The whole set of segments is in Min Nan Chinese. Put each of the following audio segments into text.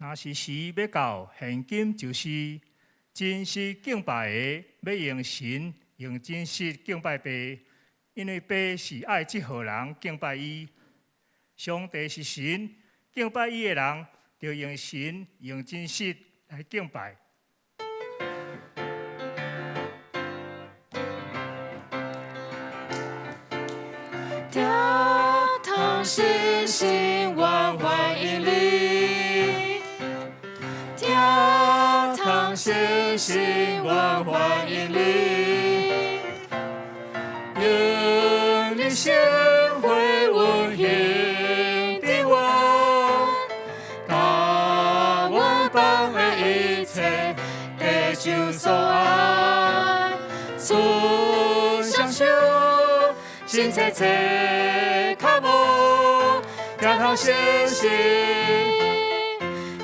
若是時欲到，現今就是真實敬拜的，欲用神用真實敬拜父，因為父是愛這號人敬拜伊。上帝是神，敬拜伊的人，著用神用真實來敬拜。天堂星星阮歡迎你，天堂星星阮歡迎你，用你鮮血溫馨的阮，佮外邦的一切得救所愛，主相守，心切切跤步，天堂星星，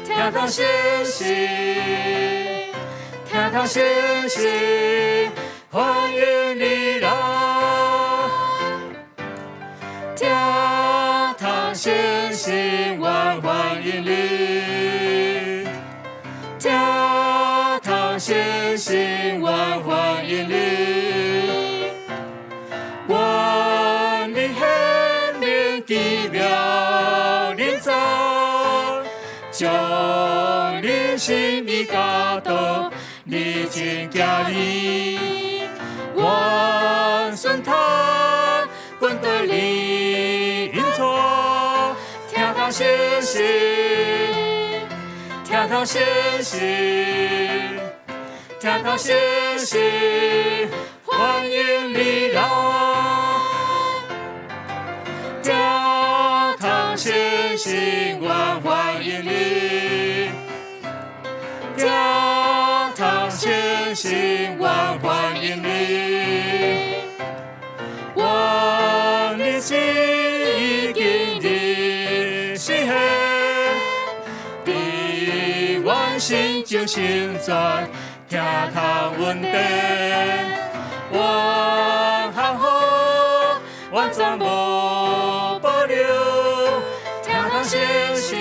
天堂星星，天堂星星，歡迎你來。天堂星星，阮歡迎你。天堂星星，阮歡迎你。願你顯明奇妙臨在，將你心意教導，你真行義，願順他軍隊裡引導，天堂星星，天堂星星，天堂星星，歡迎你來。天堂星星，阮歡迎你。天堂星星，阮歡迎你。願你旨意經日實現，佇阮心中成全，天堂穩定，阮幸福，完全無保留。天堂星星，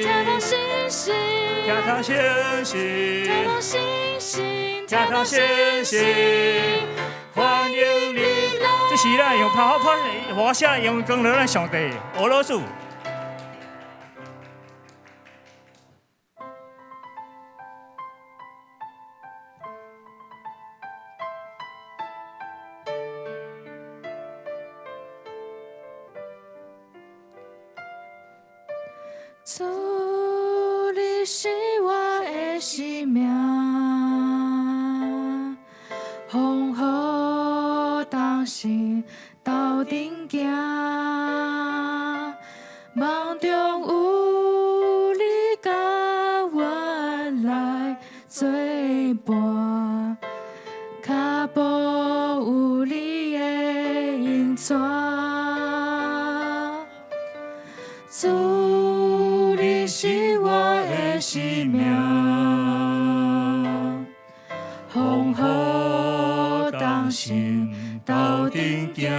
天堂星星，天堂星星，天堂星星，天堂星星，歡迎你來。這時咱用拍好拍，和聲用光榮咱上帝，俄羅斯。主，你是我的生命，風雨同行，鬥陣行。夢中有你佮阮來做伴，跤步有你的引帶。主，你是我的生命，風雨同心鬥陣行，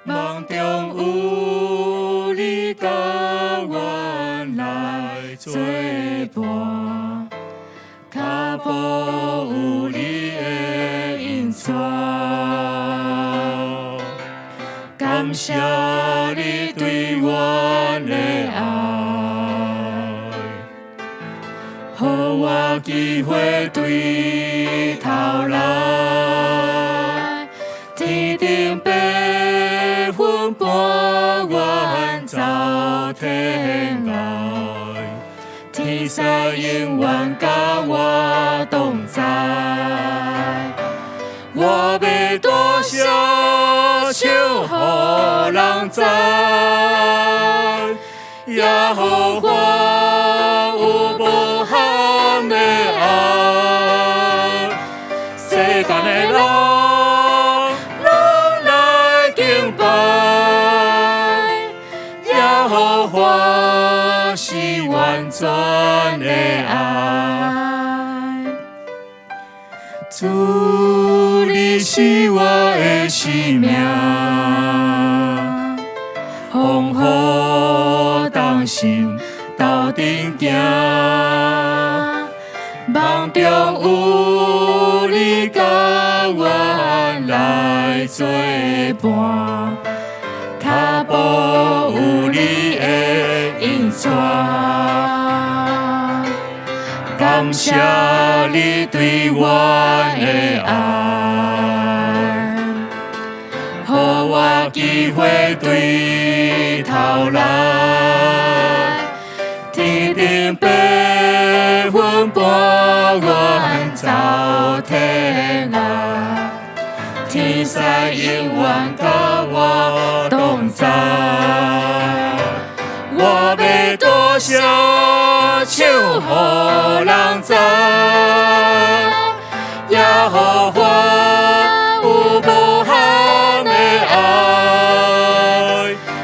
夢中有你佮阮來做伴，跤步有你的引帶。感謝你對阮的愛，予我機會對頭來，天頂白雲伴阮走天涯，天使永遠佮我同在。我欲大聲唱，予人知，耶和華有無限的愛，世間的人攏來敬拜，耶和華是完全的愛。主，你是我的生命，風雨同心鬥陣行，夢中有你佮阮來做伴，跤步有你的引帶。感謝你對阮的愛，予我機會對頭來，天頂白雲伴阮走天涯，天使永遠佮我同在。我欲大聲唱，予人知，耶和華有無限的愛，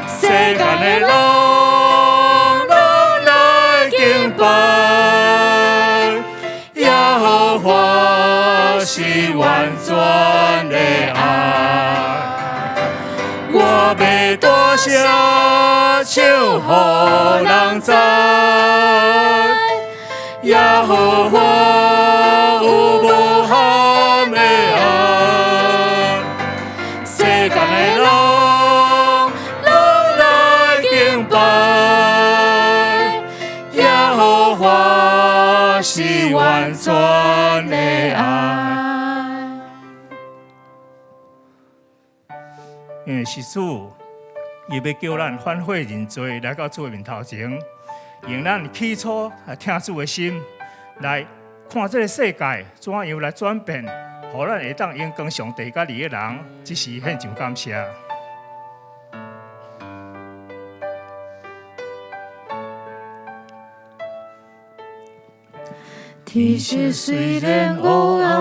世間的人攏來敬拜，耶和華是完全的愛。我欲大聲唱，予人知，耶和華有無限的愛，世間的人攏來敬拜，耶和華是完全的愛。因為是主，伊欲叫咱反悔認罪，來到主的面頭前，用咱起初來疼主的心，來看這个世界怎樣來轉變，予咱會當榮光上帝佮意的人，這是獻上感謝。天色雖然烏暗，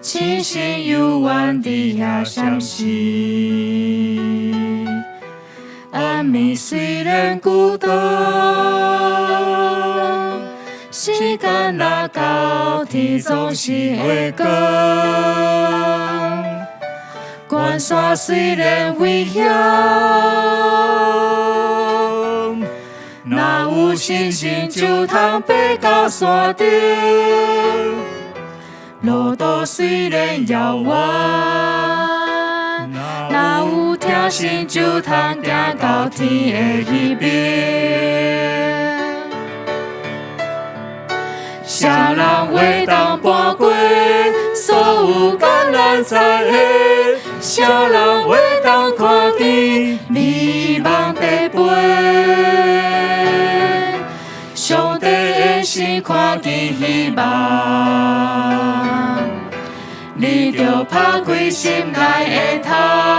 星星猶原佇遐閃爍。暗暝雖然孤單，時間若到，天總是會光。關山雖然危險，若有信心就通爬到山頂。路途雖然遙遠，若有疼心就通行到天的彼邊。啥人會當搬過所有艱難災禍？啥人會當看見美夢在飛？上帝的心看見希望，你著拍開心內的窗。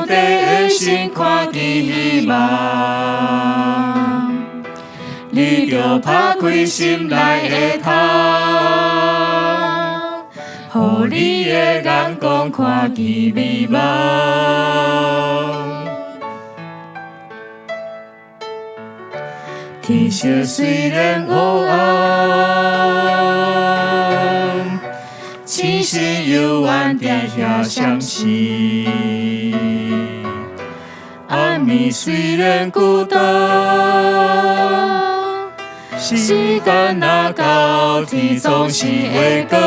帝的心看見希望，你著拍開心內的窗，予你的眼光看見美夢。天色雖然烏暗，星星猶原佇遐閃爍。暗暝雖然孤單，時間若到，天總是會光。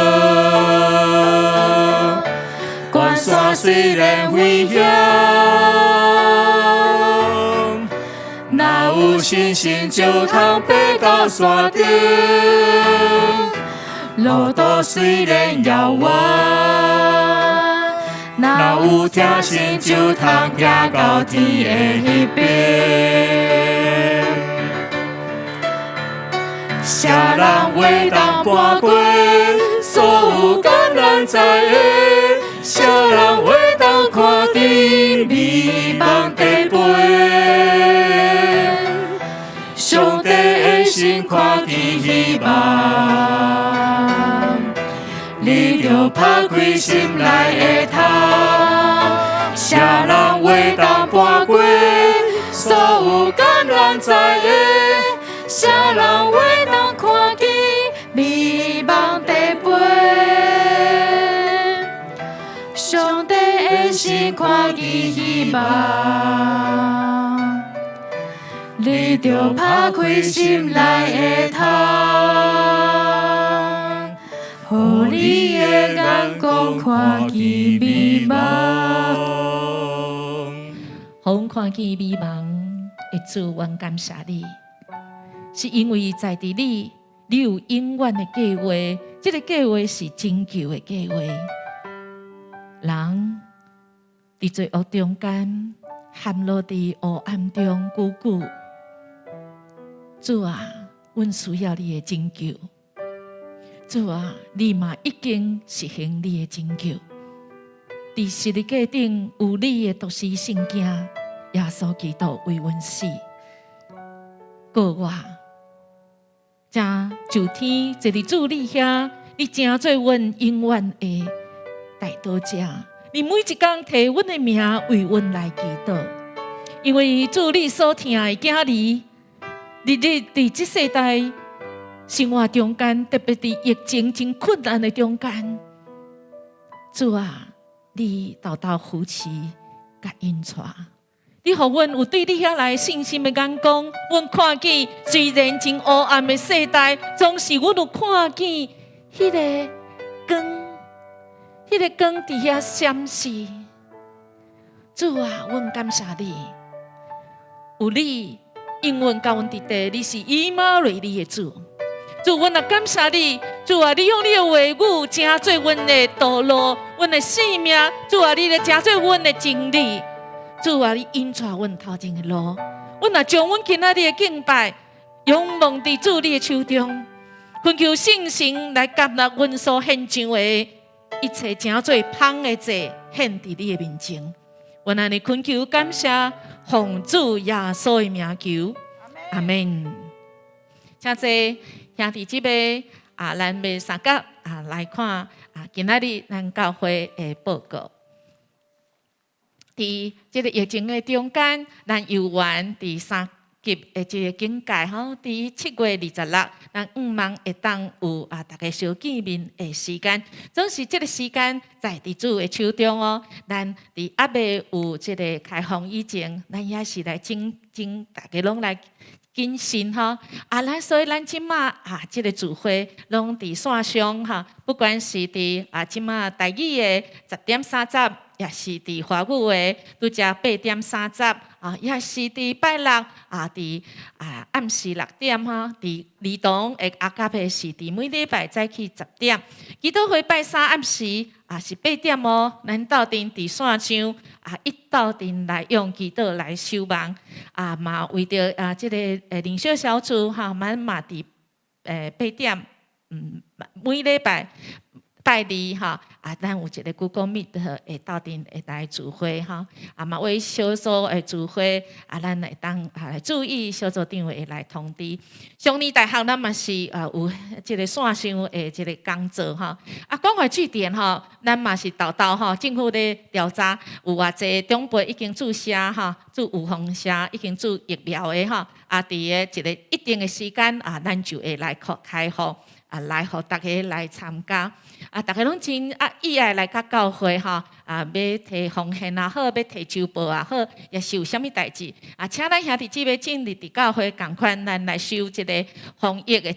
關山雖然危險，若有信心就通爬到山頂。路途雖然遙遠，若有疼心就通行到天的彼邊。啥人會當跋過所有艱難在的？啥人會當看見美夢在飛？上帝的心看見希望，你著拍開心內的窗。啥人會當跋過所有艱難在的？啥人會當看見美夢在飛？上帝的心看見希望，你著拍開心內的窗，予你的眼光看見美夢。予阮看見美夢的主，阮感謝你，是因為在佇你，你有永遠的計劃，這个計劃是拯救的計劃。人佇罪惡中間，陷落佇黑暗中久久。主啊，阮需要你的拯救。主啊，你嘛已經實行你的拯救。佇十字架頂有你的獨生聖子耶穌基督為阮死，過我，才就天坐佇主你遐，你成做阮永遠的代禱者。你每一工提阮的名為阮來祈禱，因為主你所疼的囝兒，日日佇這世代生活中間，特別佇疫情真困難的中間，主啊，你沓沓扶持佮引帶，你予阮有對你遐來信心的眼光，阮看見雖然真烏暗的世代，總是阮有看見彼个光，彼个光佇遐閃爍。主啊，阮感謝你，有你永遠佮阮佇地，你是以馬內利的主。主，阮也感謝你，主啊，你用你的話語成做阮的道路，阮的生命。主啊，你來成做阮的真理。主啊，你引帶阮頭前的路。阮也將阮今仔日的敬拜，仰望佇主你的手中，懇求聖神來接納阮所獻上的一切，成做芳的祭，獻佇你的面前。阮按呢懇求感謝，奉主耶穌的名求，阿們。請坐。兄弟姊妹啊，咱欲相佮啊來看啊，今仔日咱教會的報告。佇這个疫情的中間，咱猶原佇三級的這个警戒吼，佇7月26，咱向望會當有啊，大家相見面的時間。總是這个時間在佇主的手中哦。咱佇猶未有這个開放以前，咱也是來請請大家攏來謹慎吼。啊，咱所以咱這馬啊，這个聚會攏佇線上哈，不管是佇啊這馬台語的10點30，也是佇華語的拄才8點30啊，也是佇拜六啊，佇啊暗時6點哈，佇兒童的阿甲的是佇每禮拜早起10點，祈禱會拜三暗時啊是8點哦，咱鬥陣佇線上啊一鬥陣來用祈禱來守望啊，嘛為著啊這个靈修小組哈，咱嘛佇8點，每禮拜。拜二吼，啊，咱有一个 Google Meet 會鬥陣會來聚會吼，啊嘛為小組的聚會，啊，咱會當啊來注意小組長會來通知。雙年大學咱嘛是啊有這个線上的這个講座吼，啊，關懷據點吼，咱嘛是沓沓吼，政府咧調查有偌濟長輩已經注射吼，注預防射已經注疫苗的吼，啊，佇个一個一定的時間啊，咱就會來開放。啊，來予大家來參加，啊，大家攏真啊意愛來佮教會吼，啊，欲提奉獻也好，欲提週報也好，抑是有啥物代誌，啊，請咱兄弟姊妹進入佇教會仝款，咱來收這个防疫的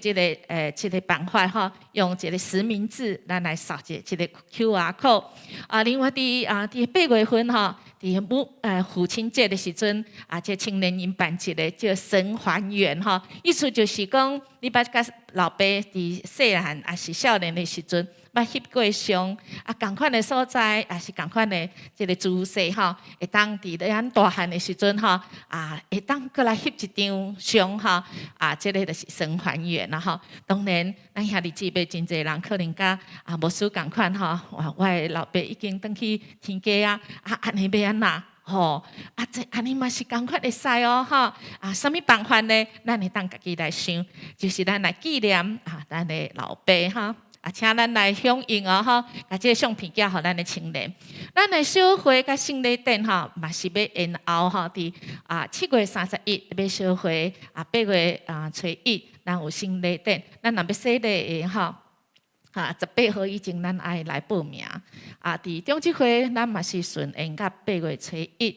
這个辦法吼，用一個實名制，咱來掃一這个 QR code。啊，另外佇8月份吼，佇父親節的時陣，啊，這青年營辦一个叫神還原吼，意思就是講，你捌佮老爸佇細漢抑是少年的時陣，捌翕過相，啊，仝款的所在，抑是仝款的這个姿勢吼，會當佇咱大漢的時陣吼，啊，會當閣來翕一張相吼，啊，這个就是神還原啦吼。當然，咱兄弟姊妹真濟人可能佮啊牧師仝款吼，我的老爸已經轉去天家啊，啊，按呢欲按怎？吼，啊，這按呢嘛是仝款會使哦，吼，啊，啥物辦法呢？咱會當家己來想，就是咱來紀念啊，咱的老爸哈，啊，請咱來響應哦，吼，共這个相片寄予咱的青年。咱的小會佮聖禮典吼，嘛是欲延後吼，佇啊7月31欲小會，啊8月啊初一，咱有聖禮典，咱若欲洗禮的吼。啊，18號以前咱愛來報名。啊，佇長執會咱嘛是順延到8月初一。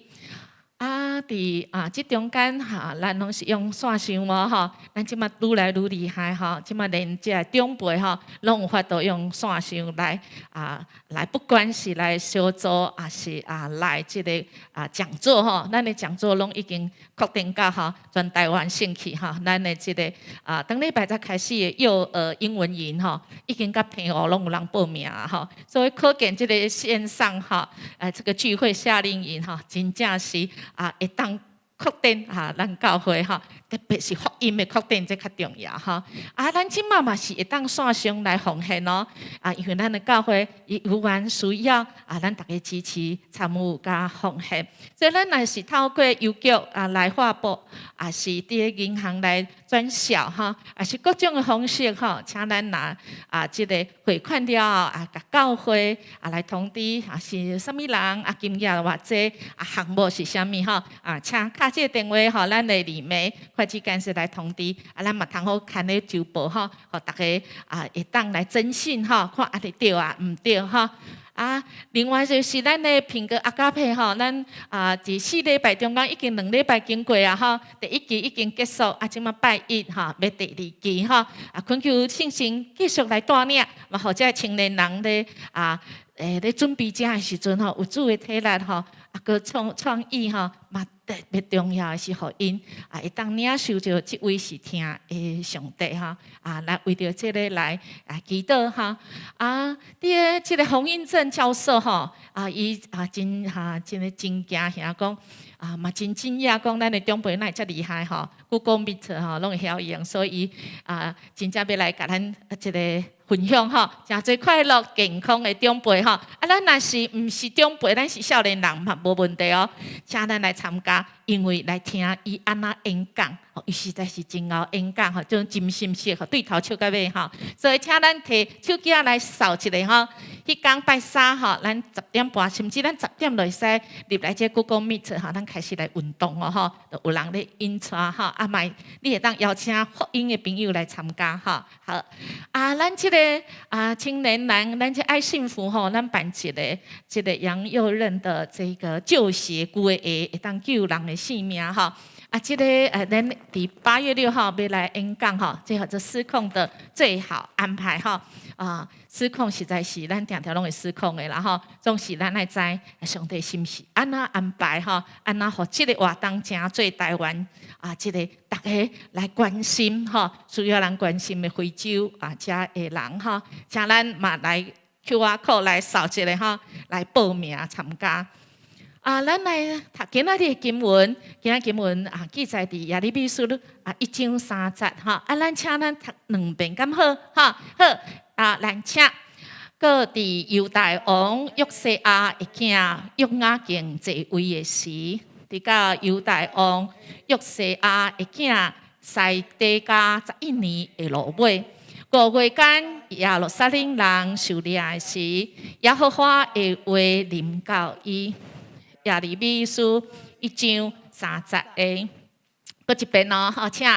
啊，佇啊這中間哈，咱攏是用線上哦吼，咱這馬愈來愈厲害吼，這馬連這个長輩吼，攏有法度用線上來啊來，不管是來小組，抑是啊來這个啊講座吼，咱的講座攏已經確定到吼全台灣省去吼，咱的這个啊，頂禮拜才開始的幼兒英文營吼，已經佮澎湖攏有人報名啊吼，所以可見這个線上哈，這个聚會夏令營吼，真正是啊，會當擴展哈，咱教會吼，特別是福音的擴展，這較重要吼。啊，咱這馬嘛是會當線上來奉獻哦。啊，因為咱的教會伊有緣需要啊，咱大家支持參與佮奉獻。所以咱若是透過郵局啊來劃撥，抑是佇銀行來轉銷吼，抑是各種的方式吼，請咱若啊這个匯款了後啊，共教會啊來通知啊是啥物人啊金額偌濟啊項目是啥物吼啊，請敲這个電話予咱的李梅會計幹事來通知啊，咱嘛通好刊咧週報吼，予大家啊會當來徵信吼，看按呢對啊毋對吼。啊，另外就是咱的品格阿加佩吼，咱啊佇4禮拜中間已經2禮拜經過啊吼，第一期已經結束，啊，這馬拜一吼，欲第二期吼，啊，懇求聖神繼續來帶領，嘛予這个青年人咧啊，咧準備這的時陣吼，有主的體力吼，啊，閣創意吼，嘛特別重要的是予𪜶啊，會當領受著這位是疼的上帝吼，啊，來為著這个來啊祈禱吼，啊，佇个這个洪英正教授吼，啊，伊啊真哈真个真驚遐講，啊嘛真驚訝講咱的長輩哪會遮厲害吼，Google Meet 吼攏會曉用，所以啊真正欲來共咱這个分享吼，誠濟快樂健康的長輩吼，啊，咱若是毋是長輩，咱是少年人嘛無問題哦，請咱來參加，因為來聽伊按怎演講，伊實在是真𠢕演講吼，這種真心實吼，對頭笑到尾吼，所以請咱提手機仔來掃一下吼，彼工拜三吼，咱10點半，甚至咱十點就會使入來這 Google Meet 吼，咱開始來運動哦吼，有人咧引帶吼，啊嘛你會當邀請福音的朋友來參加吼，好，啊，咱這个啊青年人，咱這愛幸福吼，咱辦一个這个楊佑任的這个舊鞋舊的鞋會當救人的性命吼。啊，這个咱佇8月6號欲來演講吼，這號做失控的最好安排吼。啊，失控實在是咱定定攏會失控的啦吼，總是咱愛知上帝是毋是按怎安排吼，按怎予這个活動成做台灣啊，這个大家來關心吼，需要人關心的非洲啊，遮的人吼，請咱嘛來 QR code 來掃一下吼，來報名參加。啊，咱來讀今仔日的經文，今仔經文啊記載佇耶利米書啊一章三節吼。啊，咱請咱讀兩遍敢好？吼，好啊，來請。閣佇猶大王約西亞的囝約雅敬坐位的時，直到猶大王約西亞的囝西底家11年的落尾，5月間，耶路撒冷人受掠的時，耶和華的話臨到伊。耶利米書一章三節的，閣一遍哦，好，請。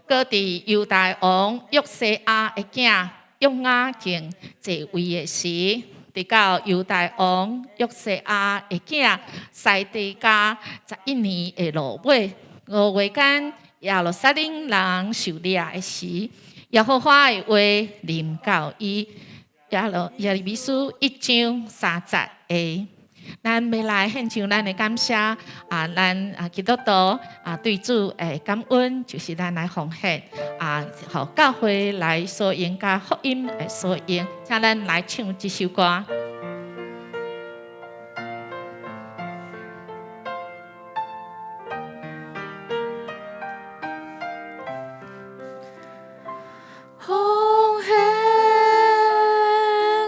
閣佇猶大王約西亞的囝約雅敬坐位的時，直到猶大王約西亞的囝西底家11年的落尾，5月間，耶路撒冷人受掠的時，耶和華的話臨到伊。耶利米書一章三節的。咱欲來獻上咱的感謝啊！咱啊基督徒啊對主的感恩，就是咱來奉獻啊，予教會來所用佮福音的所用，請咱來唱這首歌。奉獻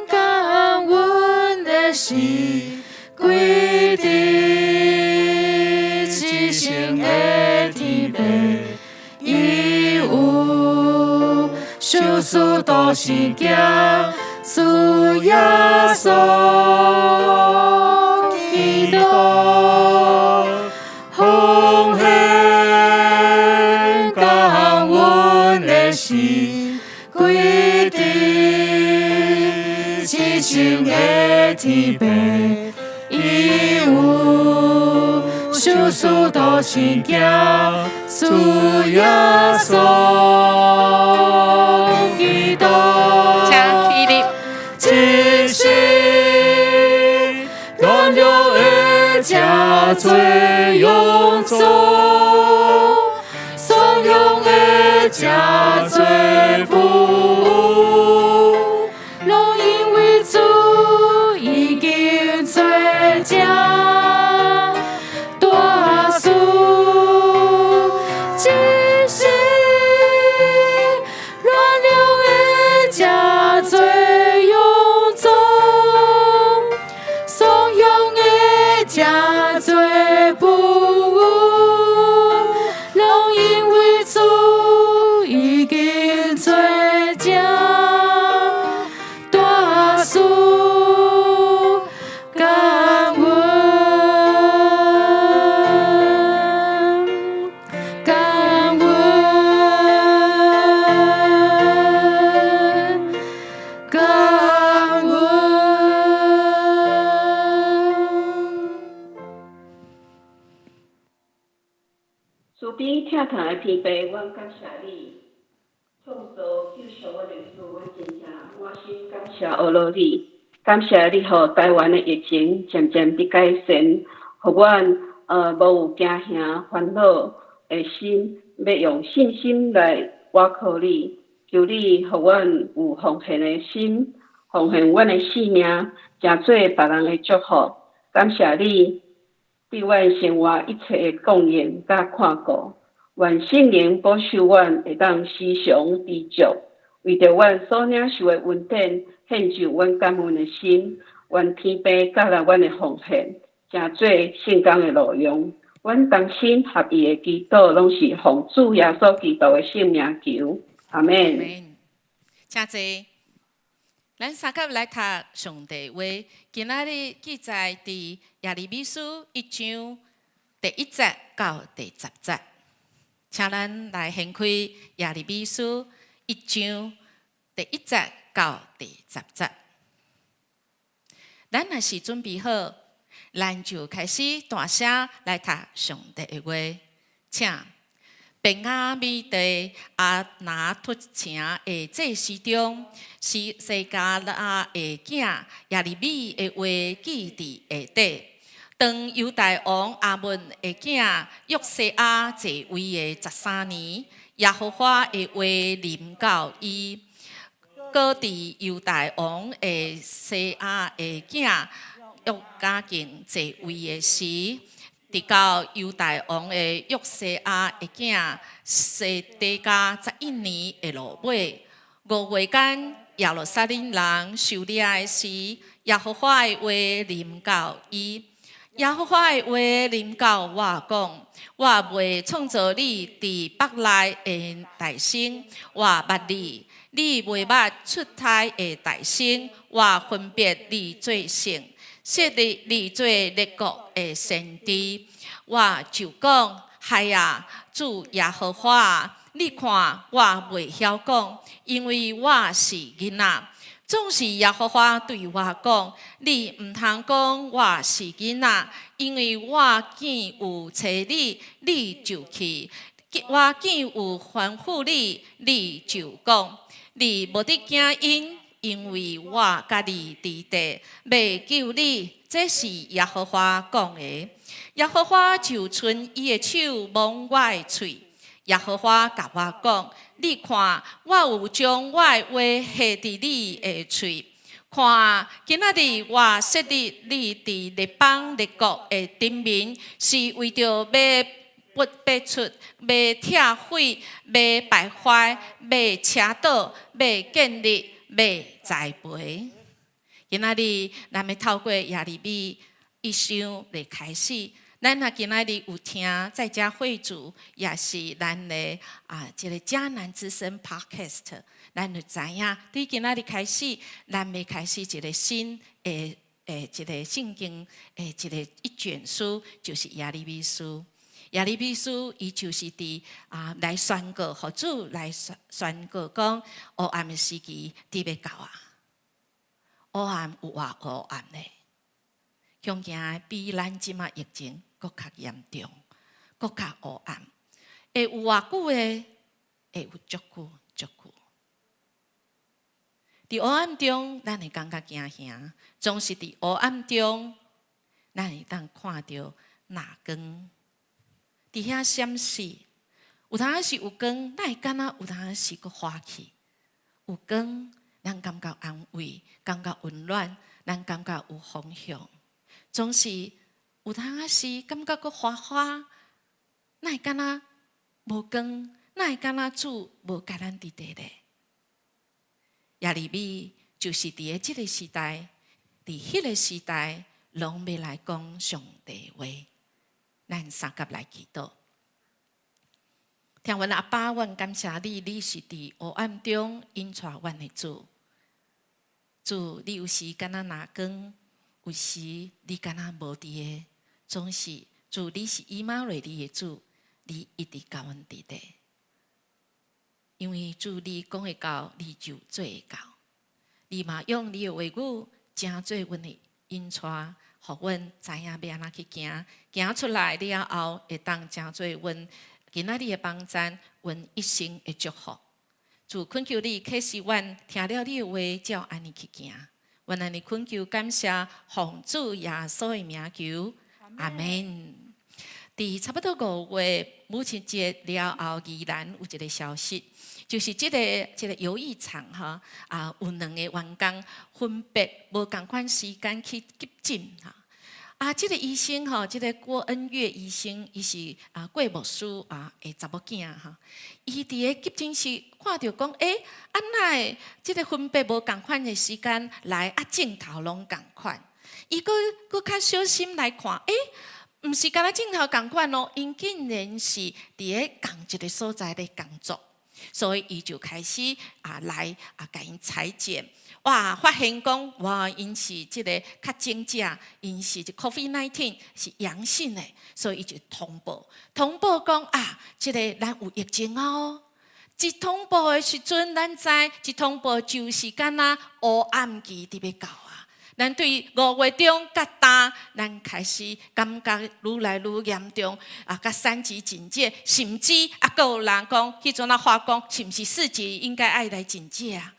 感恩的心，歸佇至聖的天父，伊有賞賜獨生囝，主耶穌基督，奉獻感恩的心，歸佇至聖的天父，伊有賞賜獨生囝，主耶穌基督。請起立。一生軟弱的這多勇壯，慫恿的這多富有，攏因為主已經做這大事，一生軟弱的這多勇壯，慫恿的這多富有，攏因為主已經做這大事，感恩，感恩，感恩。慈悲疼痛的天父，阮感謝你，創造救贖阮的主，阮真正滿心感謝阿羅你，感謝你予台灣的疫情漸漸佇改善，予阮無有驚嚇煩惱的心，欲用信心來倚靠你，求你予阮有奉獻的心，奉獻阮的性命，成做別人的祝福。感謝你對阮生活一切的供應佮看顧，願聖靈保守阮會當時常知足，為著阮所領受的恩典，獻上阮感恩的心。願天父接納阮的奉獻，成做聖工的路用。阮同心合意的祈禱，攏是奉主耶穌基督的聖名求，阿們。請坐。咱相佮來讀上帝話，今仔日記載佇耶利米書一章第一節到第十節，請咱來掀開耶利米書一章第一節到第十節。咱若是準備好，咱就開始大聲來讀上帝的話，請。便雅憫地亞拿突城的祭司長，是西迦拿的囝耶利米的話記佇下底。當猶大王亞歕的囝約西亞坐位的13年，耶和華的話臨到伊，閣佇猶大王的西亞的囝約雅敬坐位的時，直到猶大王的約西亞的囝西底家11年的落尾，5月間，耶路撒冷人受掠的時，耶和華的話臨到伊。耶和華的話臨到我講：我未創造你佇腹內的大先，我捌你；你未捌出胎的大先，我分別你做聖，設立你做列國的先知。我就講：孩啊，主耶和華，你看我袂曉講，因為我是囡仔。總是耶和華對我講：你毋通講我是囡仔，因為我見有差你，你就去；我見有吩咐你，你就講。你無得驚𪜶，因為我佮你佇地，欲救你。這是耶和華講的。耶和華就伸伊的手摸我的喙。耶和華共我講：你看，我有將我的話下佇你的喙。看，今仔日我設立你佇列邦列國的頂面，是為著欲拔出，欲拆毀，欲敗壞，欲車倒，欲建立，欲栽培。今仔日咱欲透過耶利米一章來開始。咱若今仔日有聽在家會主，也是咱的啊，這個迦南之聲 Podcast，咱就知影，對今仔日開始，咱欲開始一個新的一個聖經的一個一卷書，就是耶利米書。耶利米書，伊就是佇啊來宣告，予主來宣告講，黑暗的時期佇欲到啊，黑暗有偌黑暗咧？恐驚比咱這馬疫情閣較嚴重，閣較黑暗。會有偌久的？會有足久足久。佇黑暗中，咱會感覺驚嚇，總是佇黑暗中，咱會當看著那光。佇遐閃爍，有當時有光，咱會敢若有當時閣歡喜。有光，咱感覺安慰，感覺溫暖，咱感覺有方向。總是有當時感覺閣花花，哪會敢若無光？哪會敢若主無佮咱佇佇咧？耶利米就是佇个這个時代，佇彼个時代，攏欲來講上帝話。咱相佮來祈禱。天父阿爸，阮感謝你，你是佇黑暗中引帶阮的主。主，你有時敢若拿光，有時你敢若無佇个，總是主，你是以馬內利的主，你一直佮阮佇咧。因為主你講會到，你就做會到。你嘛用你的話語，成做阮的引帶，予阮知影欲按怎去行，行出來了後，會當成做阮今仔日的幫贊，阮一生的祝福。主懇求你，啟示阮聽了你的話，照按呢去行。阮按呢懇求感謝，奉主耶穌的名求，阿門。佇差不多5月母親節了後，宜蘭有一個消息，就是這個遊藝場哈啊，有兩個員工分別無仝款時間去急診哈。啊，這個醫生吼，這個郭恩月醫生，伊是啊郭牧師啊的查某囝哈。伊佇个急診室看著講，欸，按怎會這個分別無仝款的時間來，啊症頭攏仝款。伊閣閣較小心來看，欸，毋是干焦症頭仝款哦，𪜶竟然是佇个仝一个所在咧工作，所以伊就開始啊來啊共𪜶採檢。哇！發現講，哇！𪜶是這个確診者，𪜶是這 COVID-19 是陽性的，所以伊就通報，通報講啊，這个咱有疫情哦。一通報的時陣，咱知一通報就是敢若黑暗期佇欲到啊。咱對5月中佮今，咱開始感覺愈來愈嚴重啊，佮三級警戒，甚至啊，閣有人講，彼陣仔話講，是毋是4級應該愛來警戒啊？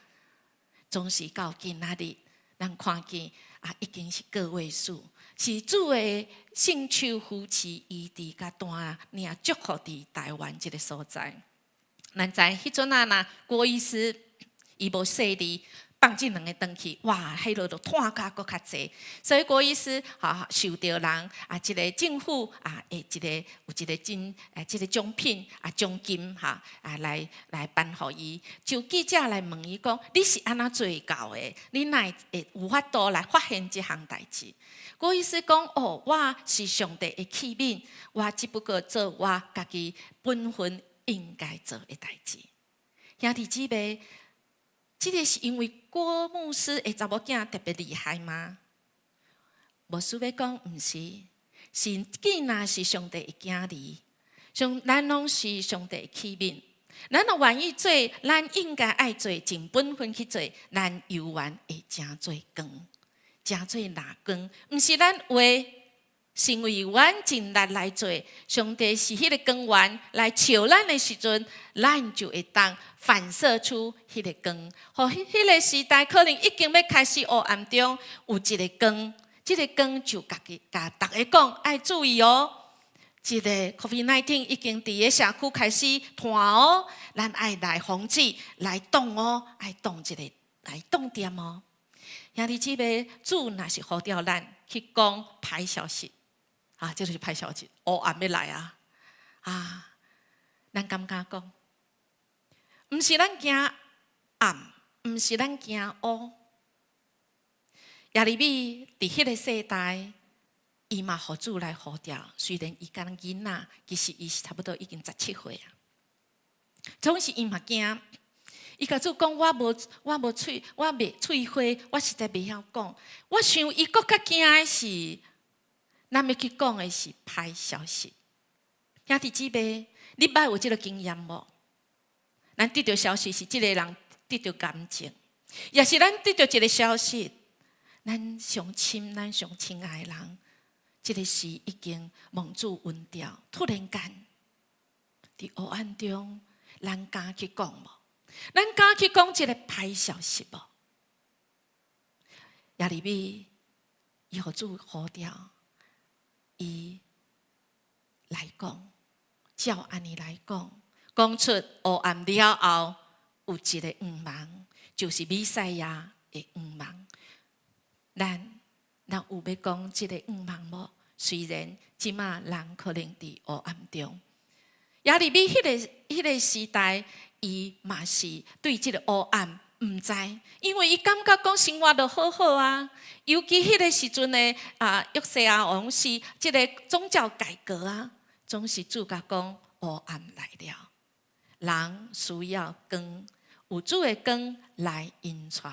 總是到今仔日，咱看見啊，已經是個位數，是主的聖手扶持，醫治佮帶領祝福佇台灣這個所在。咱知彼陣仔若郭醫師，伊無細膩，放這兩个轉去，哇，彼落就湠較閣較濟。所以郭醫師哈受著人啊，這个政府啊，會一個有一個真啊，這个獎品啊，獎金哈啊來頒予伊。就記者來問伊講：你是按怎做到的？你哪會有法度來發現這項代誌？郭醫師講：哦，我是上帝的器皿，我只不過做我家己本分應該做的代誌。兄弟姊妹，這个是因為郭牧師的查某囝特別厲害嗎？牧師欲講，毋是，是既若是上帝的囝兒，上咱攏是上帝的器皿，咱若願意做，咱應該愛做，盡本分去做，咱猶原會成做光，成做藍光，毋是咱話。是因為阮盡力來做，上帝是彼个光源來照咱的時陣，咱就會當反射出彼个光。予彼个時代可能已經欲開始黑暗中有一个光，這个光就共己共逐家講愛注意哦。這个 COVID-19 已經佇个社區開始傳哦，咱愛來防止，來擋哦，愛擋這个來擋點哦。兄弟姊妹，主若是呼召咱去講歹消息。啊，這就是歹消息，黑暗欲來啊！啊，咱敢毋敢講？毋是咱驚暗，毋是咱驚烏。耶利米佇彼个世代，伊嘛予主來呼召。雖然伊敢若囡仔，其實伊是差不多已經17歲啊。總是伊嘛驚，伊共主講：我無喙，我袂喙花，我實在袂曉講。我想伊閣較驚的是，咱欲去講的是歹消息。兄弟姊妹，你捌有這个經驗無？咱得著消息是這个人得著癌症，抑是咱得著一个消息，咱上親、咱上親愛的人，這个時已經蒙主恩召，突然間佇黑暗中，咱敢去講無？咱敢去講這个歹消息無？耶利米伊予主呼召，伊來講，照按呢來講，講出黑暗了後有一个向望，就是彌賽亞的向望。咱有欲講這个向望無？雖然這馬人可能佇黑暗中，耶利米彼个時代，伊嘛是對這个黑暗毋知，因為伊感覺講生活都好好啊。尤其彼个時陣的啊，約西亞王是這个宗教改革啊，總是主共講黑暗來了，人需要光，有主的光來引帶。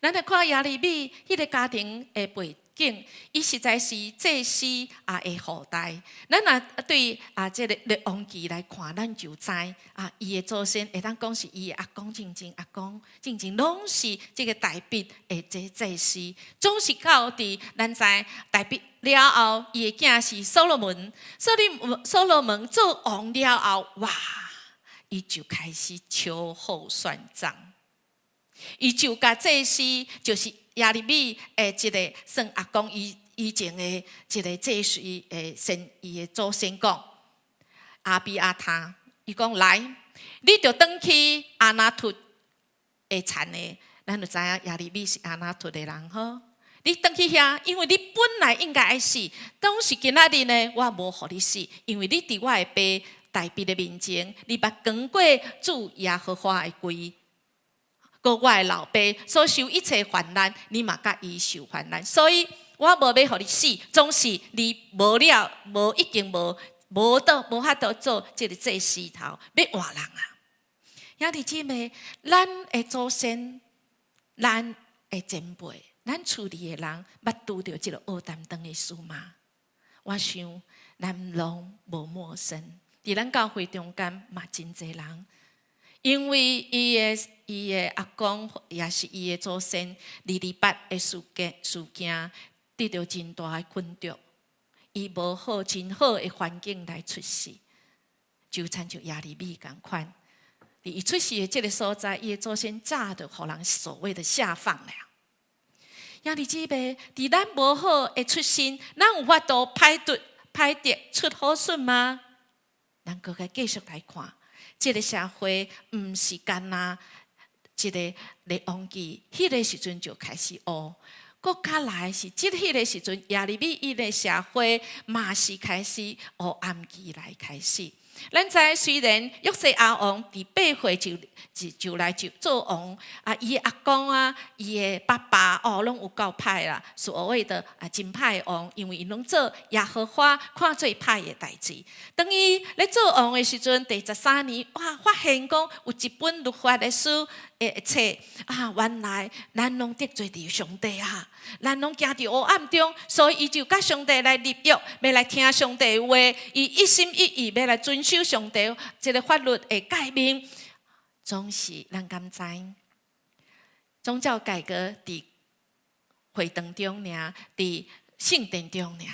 咱來看耶利米彼个家庭的背景，伊實在是祭司啊的後代。咱若對啊這个列王記來看，咱就知啊，伊的祖先會當講是伊的阿公進前，阿公進前攏是這个大衛的這祭司，總是到佇咱知大衛了後，伊的囝是所羅門，所羅門做王了後，哇，伊就開始秋後算賬。伊就共祭司，就是耶利米的一个算阿公以前的一个祭司的先伊的祖先講，亞比亞他，伊講來，你著轉去亞拿突的田的，咱就知影耶利米是亞拿突的人吼。你轉去遐，因為你本來應該愛死，當時今仔日呢，我無予你死，因為你佇我的爸大衛的面前，你捌扛過主耶和華的櫃。閣我的老爸所受一切患難，你嘛佮伊受患難，所以我無欲予你死，總是你無了，無已經無法度做這个祭司頭，欲換人啊！兄弟姊妹，咱的祖先，咱的前輩，咱厝裡的人，捌拄著這个烏擔當的事嗎？我想咱攏無陌生，佇咱教會中間嘛真濟人。因為伊的阿公，也是伊的祖先，二二八的事件，得著真大的困擾。伊無好真好的環境來出世，就親像耶利米仝款。佇伊出世的這个所在，伊的祖先早就予人所謂的下放了。兄弟姊妹，佇咱無好的出身，咱有法度歹得出好筍嗎？咱閣該繼續來看。這个社會毋是干焦這个列王記，彼个時陣就開始烏。閣較來是，這彼个時陣，耶利米伊的社會嘛是開始黑暗期來開始。咱知雖然約西亞王佇8歲就來就做王，啊，伊的阿公啊，伊的爸爸哦，攏有夠歹啦，所謂的啊真歹王，因為𪜶攏做耶和華看做歹的代誌。當伊咧做王的時陣，第13年，哇，發現講有一本律法的書的冊啊，原來咱攏得罪著上帝啊，咱攏行佇黑暗中，所以伊就佮上帝來立約，欲來聽上帝的話，伊一心一意欲來遵守上帝這个法律的誡命。總是咱敢知，宗教改革佇會堂中爾，佇聖殿中爾，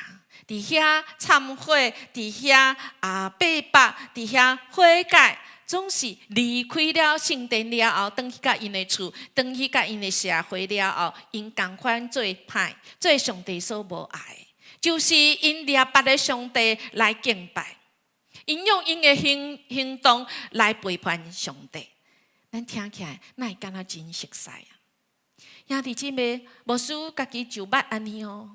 佇遐懺悔，佇遐啊拜拜，佇遐悔改，總是離開了聖殿了後，轉去佮𪜶的厝，轉去佮𪜶的社會了後，𪜶仝款做歹，做上帝所無愛的，就是𪜶掠別个上帝來敬拜，𪜶用𪜶的行動來背叛上帝。咱聽起來，哪會感覺真熟似啊？兄弟姊妹，牧師家己就捌按呢哦。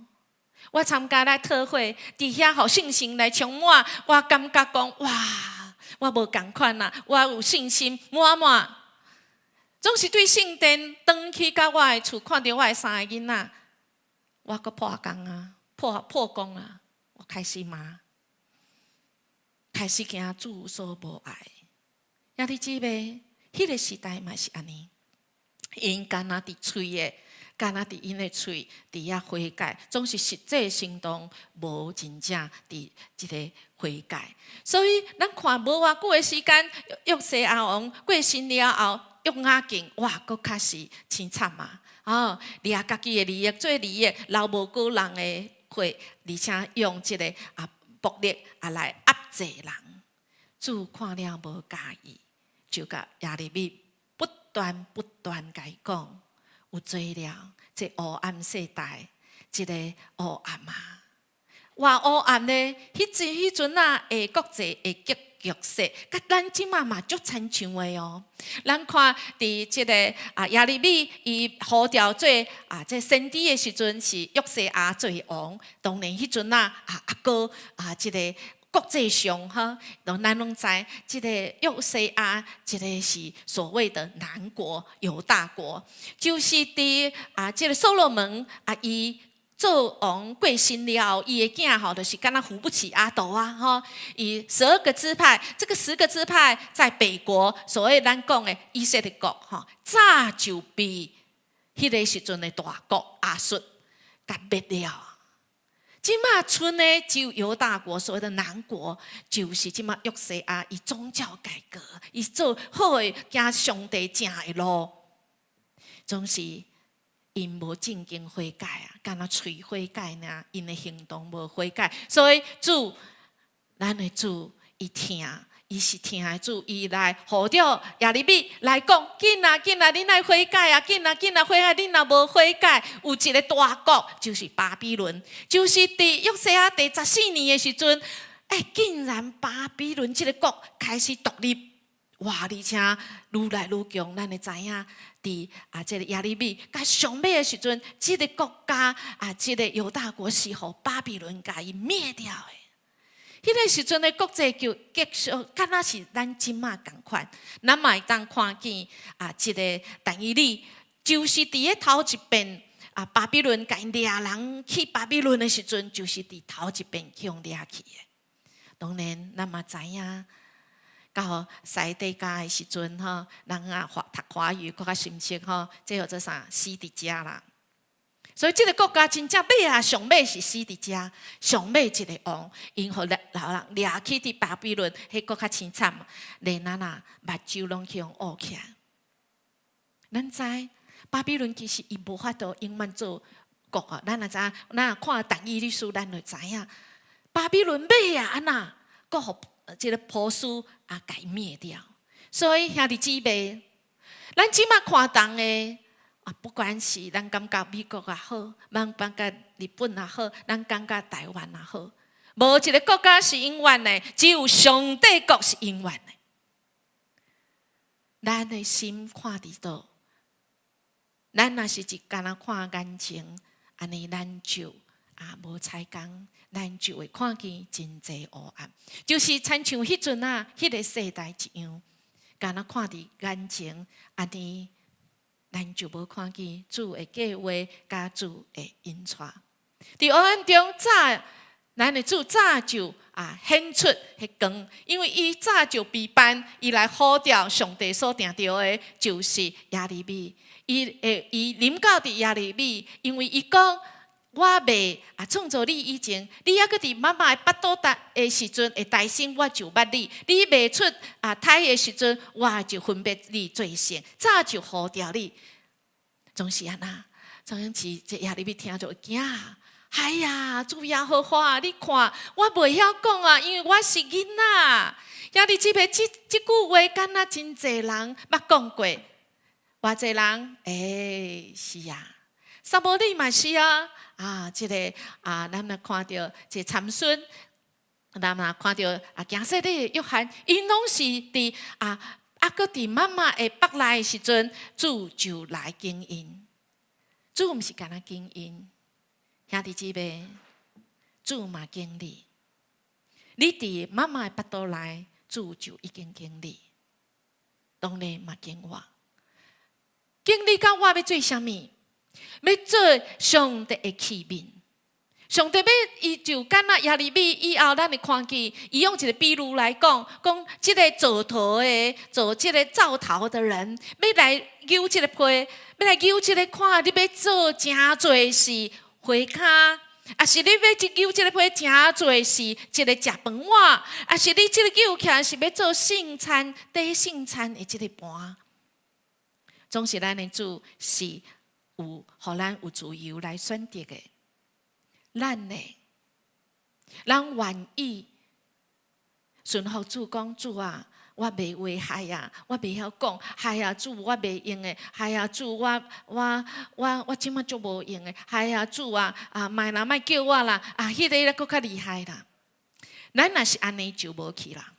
我參加來特會，佇遐予聖神來充滿，我感覺講哇，我無仝款啊，我有信心滿滿。總是對聖殿轉去到我的厝，看著我的三个囡仔，我閣破功啊，破功啊，我開始罵，開始行主所無愛。兄弟姊妹，彼个時代嘛是按呢，𪜶敢若佇喙的，敢若佇𪜶的喙佇遐悔改，總是實際行動無真正佇這个悔改。所以咱看無偌久的時間，約西亞王過身了後，約雅敬哇，閣較是凄慘啊！哦，掠家己的利益做利益，流無辜人的血，而且用這个啊暴力啊來壓制人。主看了無佮意，就共耶利米不斷不斷共伊講，有罪了，這黑暗世代，這个黑暗啊！偌黑暗呢？彼陣啊，的國際的局勢，佮咱這馬嘛足親像的哦。咱看佇這个啊耶利米伊呼召做啊這先知的時陣，是約西亞做王。當然彼陣啊啊阿哥啊這个國際上哈，咱攏知，這个約西亞這个是所謂的南國猶大國，就是佇啊這个所羅門啊伊做王過身了後，伊的囝吼，就是敢若扶不起阿斗啊吼。伊12個支派，這個10個支派在北國，所謂咱講的以色列國吼，早就被彼个時陣的大國亞述共滅了。這馬賰的只有猶大國，所謂的南國，就是這馬約西亞伊宗教改革，伊做好的行上帝正的路，總是𪜶無正經悔改啊，敢若喙悔改爾，𪜶的行動無悔改，所以主，咱的主伊疼，伊是疼的主，伊來呼召耶利米來講，緊啊緊啊，恁愛悔改啊，緊啊緊啊悔改，恁若無悔改，有一個大國就是巴比倫，就是佇約西亞第14年的時陣，欸，竟然巴比倫這個國開始獨立，哇！而且愈來愈強，咱會知影，佇啊這个耶利米佮上尾的時陣，這个國家啊，這个猶大國是予巴比倫共伊滅掉的。彼个時陣的國際局勢，敢若是咱這馬仝款，咱嘛會當看見啊，這个但以理就是佇咧頭一遍啊，巴比倫共𪜶掠人去巴比倫的時陣，就是佇頭一遍去予掠去的。當然，咱嘛知影，到西底家的時陣吼，人啊讀華語閣較深切吼，這叫做啥？死佇遮啦。所以這个國家真正尾啊，上尾是死佇遮，上尾一个王，𪜶予老人掠去佇巴比倫，彼閣較凄慘，連咱啊目睭攏去予烏起來。咱知巴比倫其實伊無法度永遠做國啊，咱若知影，咱若看但以理書，咱就知影巴比倫尾啊，按怎閣予這个波斯啊共伊滅掉。所以兄弟姊妹，咱這馬看重的啊，不管是咱感覺美國也好，咱感覺日本也好，咱感覺台灣也好，無一个國家是永遠的，只有上帝國是永遠的。咱的心看佇佗，咱若是一干焦看眼前，按呢咱就無彩工，咱就會看見真濟黑暗。就是親像彼陣啊，彼個世代一樣，干焦看佇眼前，按呢咱就無看見主的計劃佮主的引帶。佇黑暗中，早咱的主早就顯出彼光，因為伊早就備辦，伊來呼召上帝所定著的，就是耶利米。伊會伊臨到佇耶利米，因為伊講，我未創造你以前，你猶閣佇媽媽的腹肚的時陣的胎生，我就捌你；你未出胎的時陣，我就分別你做聖，早就呼召你。總是按呢，總是這耶利米聽就會驚。哎呀，主耶和華，你看我袂曉講啊，因為我是囡仔。兄弟姊妹，這句話敢若真濟人捌講過，偌濟人，欸，是啊，撒母耳嘛是啊，這个咱若看著這參孫，咱若看著行洗禮的約翰，𪜶攏是佇猶閣佇媽媽的腹內的時陣，主就來揀𪜶，主毋是干焦揀𪜶。兄弟姊妹，主嘛揀你，你佇媽媽的腹肚內，主就已經揀你，當然嘛揀我，揀你佮我欲做啥物？欲做上帝的器皿。上帝欲伊就敢若耶利米以後，咱會看見伊用一個比喻來講，講這个做陶的，做這个造陶的人，欲來扭這个批，欲來扭這个看，你欲做誠濟是花跤，抑是你欲去扭這个批，誠濟是一个食飯碗，抑是你這个扭起來是欲做聖餐、底聖餐的這个盤。總是咱的主是有，予咱有自由來選擇的。咱呢，咱願意順服主講，主啊，我袂危害啊，我袂曉講，哎呀主，我袂用的，哎呀主，我這馬足無用的，哎呀主啊，莫啦，莫叫我啦，彼个閣較厲害啦。咱若是按呢就無去啦。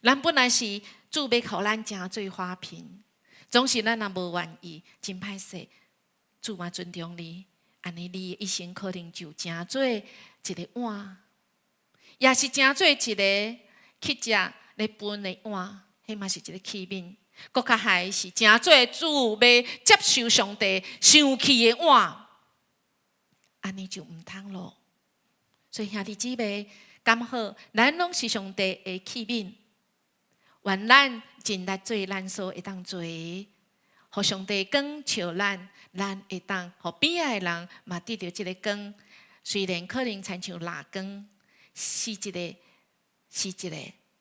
咱本來是主欲予咱成做花瓶，總是咱若無願意，真歹勢，主嘛尊重你，按呢你一生可能就成做一个碗，也是成做一个去食咧分的碗，彼嘛是一个器皿。閣較害是成做主欲接受上帝生氣的碗，按呢就毋通咯。所以兄弟姊妹，敢好，咱攏是上帝的器皿，願咱盡力做咱所會當做的，予上帝光照咱，咱會當予邊仔的人嘛得著這个光。雖然可能親像蠟光，是一个，是一个，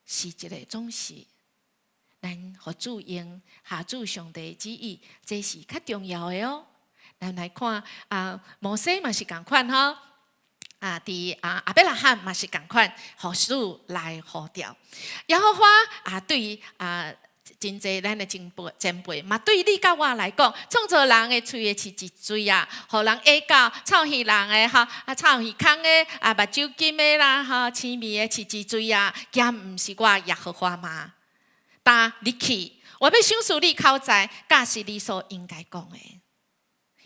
是一个，總是咱予主用，合主上帝旨意，這是較重要的哦。咱來看摩西嘛是仝款吼。佇亞伯拉罕嘛是仝款，予主來呼召。耶和華對真濟咱的前輩前輩，嘛對你佮我來講，創造人的喙的飼一喙啊，予人下到臭耳人的吼，臭耳空的目睭金的啦吼，青面的飼一喙啊，敢毋是我耶和華嗎？但你去，我欲賞賜你口才，佮是你所應該講的。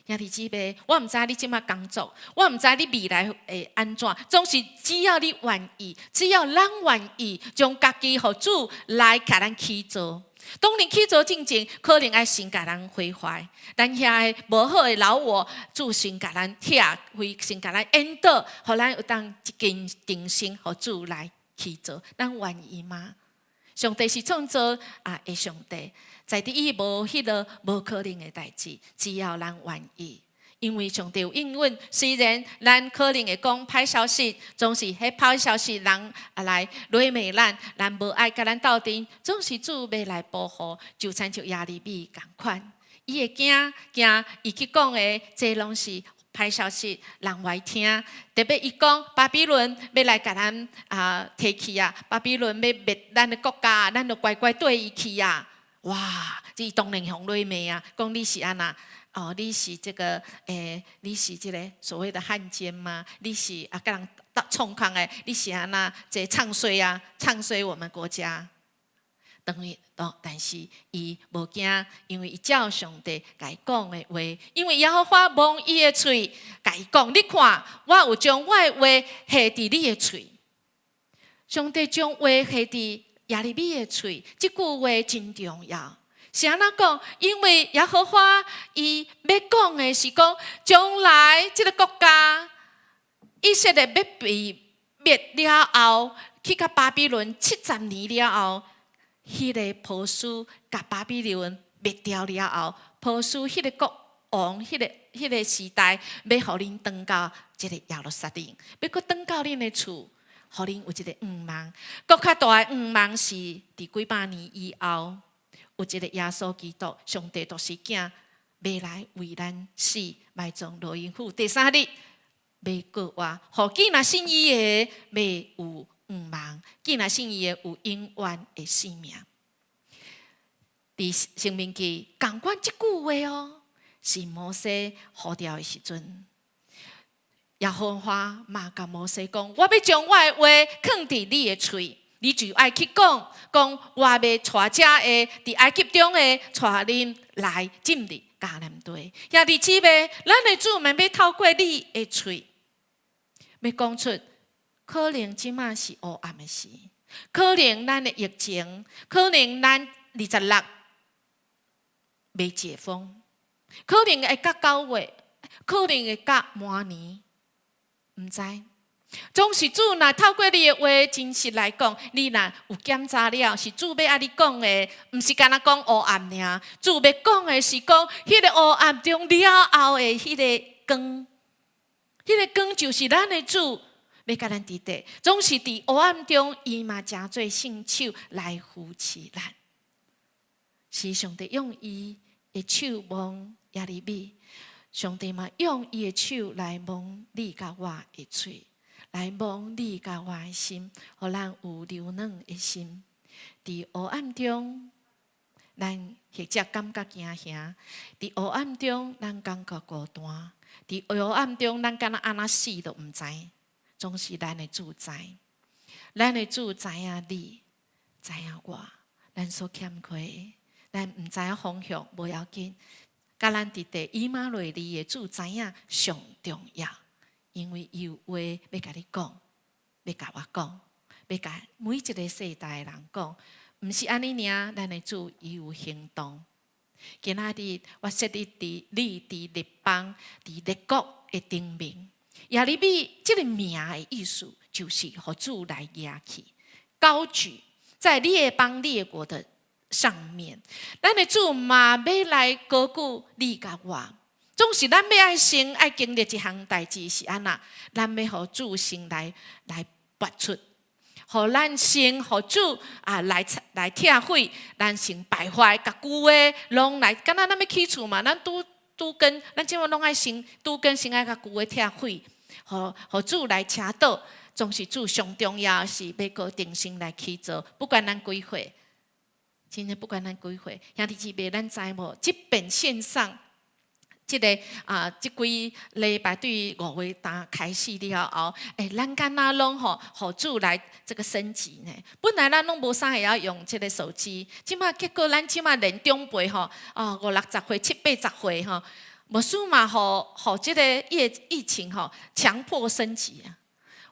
兄弟姊妹，我毋知你這馬工作，我毋知你未來會按怎，總是只要你願意，只要咱願意，將家己予主來共咱起造。當然起造進前，可能愛先共咱毀壞，咱遐个無好的老我，主先共咱拆開，先共咱引導，予咱有當一間定心，予主來起造。咱願意嗎？上帝是創造的上帝，在佇伊無彼个無可能的代誌，只要咱願意。因為上帝有應允，雖然咱可能會講歹消息，總是彼歹消息人來詈罵咱，咱無愛共咱鬥陣，總是主欲來保護，就親像耶利米仝款，伊會驚驚，伊去講的，這攏是歹消息，人愛聽。特別伊講巴比倫欲來共咱提去啊，巴比倫欲滅咱的國家，咱就乖乖綴伊去啊！哇，這當然予詈罵啊，講你是按怎？哦，你是這个，你是這个所謂的漢奸嗎？你是共人創空的？你是按怎？這唱衰啊，唱衰我們國家。當伊當，但是伊無驚，因為伊照上帝共伊講的話，因為耶和華摸伊的喙，共伊講：你看，我有將我的話下佇你的喙。上帝將話下佇耶利米的喙，這句話真重要。是按怎講？因為耶和華伊欲講的是講，將來這个國家以色列欲被滅了後，去到巴比倫70年了後，彼个波斯共巴比倫滅掉了後，波斯彼个國王，彼个時代，欲予恁轉到這个耶路撒冷，欲閣轉到恁的厝，予恁有一个向望。閣較大的向望是佇幾百年以後，有一个耶穌基督，上帝獨生囝，欲來為咱死，埋葬落陰府，第三日欲復活，予見若信伊的，欲有向望，見若信伊的有永遠的生命。佇申命記仝款這句話哦，是摩西呼召的時陣，耶和華嘛共摩西講：我欲將我的話囥佇你的喙，你就愛去講，講我欲帶遮的佇埃及中的帶恁來進入迦南地。兄弟姊妹，咱的主嘛欲透過你的喙，欲講出可能這馬是烏暗的時，可能咱的疫情，可能咱26未解封，可能會到9月，可能會到明年，毋知。總是主若透過你的話真實來講，你若有檢查了，是主欲按呢講的，毋是干焦講烏暗爾。主欲講的是講，彼个烏暗中了後的彼个光，彼个光就是咱的主，欲共咱佇咧，總是佇黑暗中，伊嘛成做聖手來扶持咱。是上帝用伊的手摸耶利米，上帝嘛用伊的手來摸你佮我的喙，來摸你佮我的心，予咱有柔軟的心。佇黑暗中，咱或者感覺驚嚇；佇黑暗中，咱感覺孤單；佇黑暗中，咱敢若按怎死都毋知。總是咱的主知，咱的主知影你，知影我，咱所欠缺的，咱毋知影方向，無要緊。佮咱佇咧以馬內利的主知影上重要，因為伊有話欲共你講，欲共我講，欲共每一个世代的人講，毋是按呢爾，咱的主伊有行動。今仔日我設立佇你佇列邦、佇列國的頂面。耶利米這个名的意思，就是予主來舉起、高舉在列邦列國的上面。咱的主嘛欲來高舉你佮我，總是咱欲愛先愛經歷一項代誌是按怎？咱欲予主先來拔出，予咱先予主啊來拆毀，咱先敗壞，共舊的攏來，敢若咱欲起厝嘛，咱拄拄根，咱這馬攏愛先拄根，先愛共舊的拆毀，予主來請倒。總是主上重要是欲閣重新來起造，不管咱幾歲，真的不管咱幾歲，兄弟姊妹，咱知無？這邊線上，這个啊，這幾禮拜對5月頭開始了後，欸，咱敢若攏吼，予主來這個升級呢？本來咱攏無啥會曉用這个手機，這馬結果咱這馬連長輩吼，哦，五六十歲、七八十歲吼，無輸嘛，予這个疫情吼，強迫升級啊！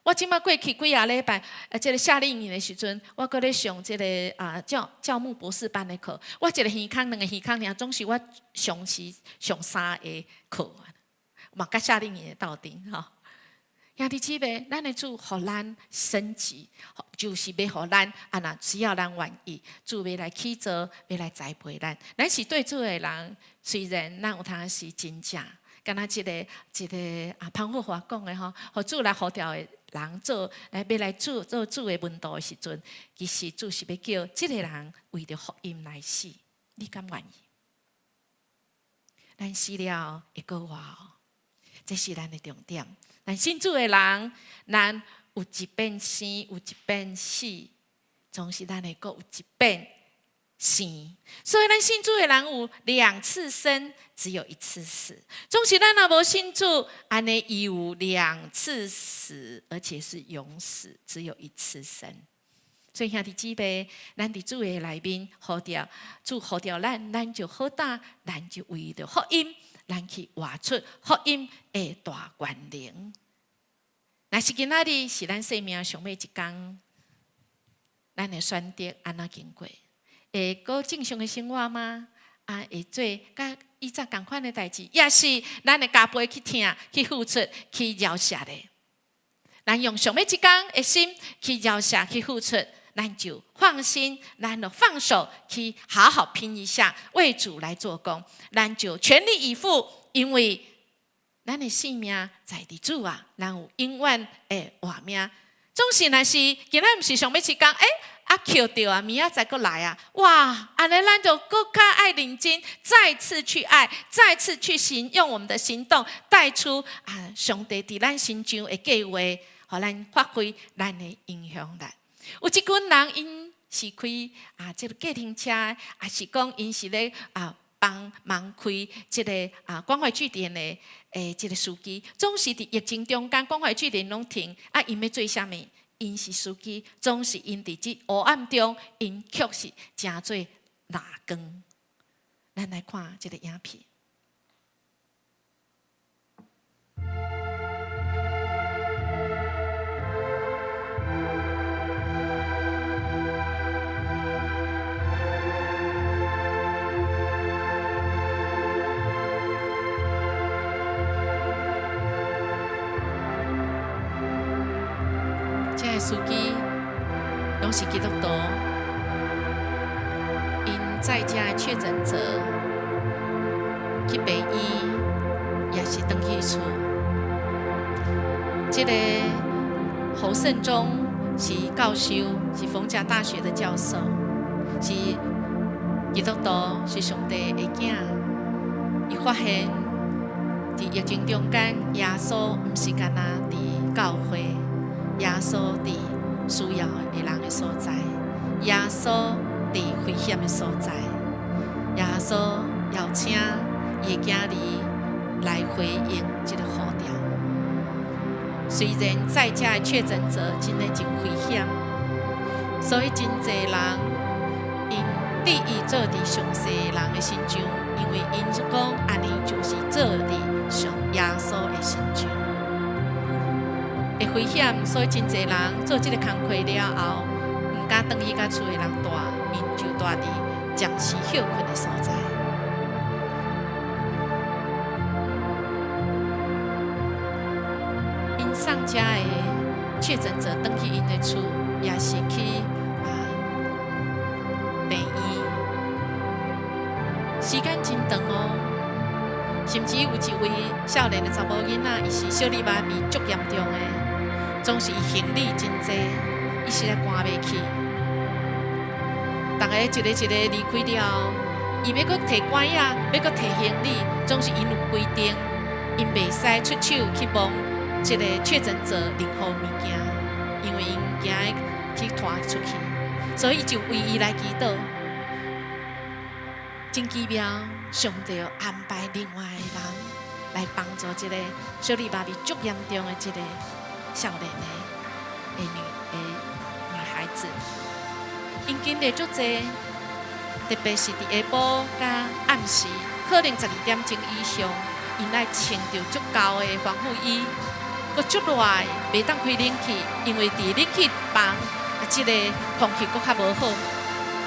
我這馬過去幾仔禮拜，這个夏令營的時陣，我閣咧上這个啊教牧博士班的課。我一個耳空，兩個耳空爾，總是我上時上三個課，嘛佮夏令營的鬥陣吼。兄弟姊妹，咱的主予咱升級，就是欲予咱啊！若只要咱願意，主欲來起造，欲來栽培咱。咱是對主的人，雖然咱有當時真正，敢若這个啊潘霍華講的吼，予主來呼召的人做來欲來做主的門徒的時陣，其實主是欲叫這个人為著福音來死，你敢願意？咱死了會閣活，這是咱的重點。咱信主的人，咱有一變生，有一變死，總是咱會閣有一變生。所以咱信主的人有兩次生，只有一次死。總是咱若無信主，按呢伊有兩次死，而且是永死，只有一次生。所以兄弟姊妹，咱佇主的內面呼召，主呼召咱，咱就好膽，咱就為著福音，咱去活出福音的大權能。若是今仔日是咱生命上尾一工，咱會選擇按怎經過？會過正常的生活嗎？啊，會做佮以前仝款的代誌，抑是咱會加倍去疼、去付出、去饒赦的？咱用上尾一工的心去饒赦、去付出，咱就放心，咱就放手去好好拼一下，為主來做工，咱就全力以赴，因為咱的性命在佇主啊，咱有永遠的活命。總是若是今仔毋是上尾一工，欸，啊，抾著啊，明仔載閣來啊！哇，按呢咱就閣較愛認真，再次去愛，再次去行，用我們的行動帶出啊，上帝佇咱身上的計劃，予咱發揮咱的影響力。有一群人，𪜶是開啊，這个計程車，抑是講𪜶是咧啊幫忙開這个啊關懷據點的欸這个司機，總是佇疫情中間關懷據點攏停，啊，𪜶欲做啥物？𪜶是司機，總是𪜶佇這黑暗中，𪜶卻是成做蠟光。咱來看這个影片。這个司機攏是基督徒，𪜶載遮的確診者去病院，抑是轉去厝。這个侯勝宗是教授，是逢甲大學的教授，是基督徒，是上帝的囝。伊發現佇疫情中間，耶穌毋是干焦佇教會。耶穌佇需要的人的所在，耶穌佇危險的所在，耶穌邀請伊的囝兒來回應這个呼召。雖然在遮的確診者真的真危險，所以真濟人𪜶致意做佇上濟人的身上，因為𪜶講按呢就是做佇上耶穌的身上。會危險，所以真濟人做這个工課了後，毋敢轉去共厝的人蹛，𪜶就蹛佇暫時歇睏的所在。𪜶送遮的確診者轉去𪜶的厝，抑是去啊病院，時間真長哦。甚至有一位少年的查某囡仔，伊是小兒麻痹足嚴重的。總是伊行李真濟，伊實在搬袂去。逐个一个一个離開了後，伊欲閣提拐仔，欲閣提行李，總是𪜶有規定，𪜶袂使出手去摸這个確診者任何物件，因為𪜶驚去傳出去，所以就為伊來祈禱。真奇妙，上帝安排另外的人來幫助這个小兒麻痹足嚴重的這个少年的女孩子，𪜶經歷足濟，特別是佇下晡佮暗時，可能12點鐘以上，𪜶愛穿著足厚的防護衣，閣足熱的，袂當開冷氣，因為佇冷氣房啊，這个空氣閣較無好，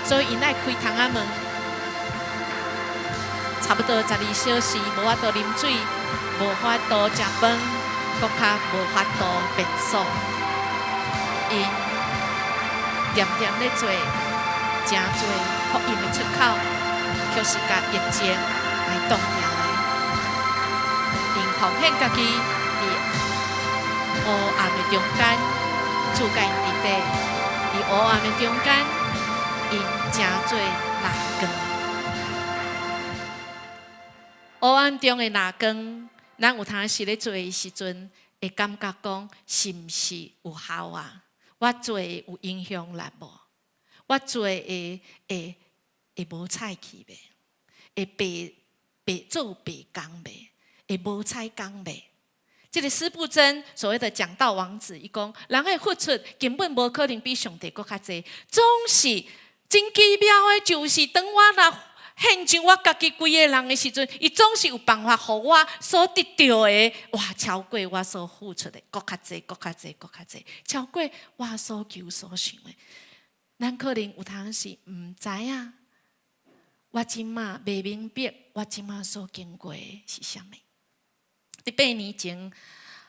所以𪜶愛開窗仔門，差不多12小時無法度啉水，無法度食飯。閣較無法度便所，𪜶恬恬咧做，誠濟福音的出口，卻是共疫情來擋牢的。𪜶奉獻家己佇黑暗的中間，主佮𪜶佇底，佇黑暗的中間，𪜶成做蠟光。黑暗中的蠟光。咱有當時咧做的時陣，會感覺講是毋是有效啊？我做的有影響力無？我做的會無彩去袂？會白白做白工袂？會無彩工袂？這个司布真所謂的講道王子，伊講人的付出根本無可能比上帝閣較濟，總是真奇妙的，就是當我若獻上我家己規个人的時陣，伊總是有辦法予我所得著的，哇，超過我所付出的，閣較濟，閣較濟，閣較濟，超過我所求所想的。咱可能有當時毋知影，我這馬袂明白，我這馬所經過的是啥物。佇8年前，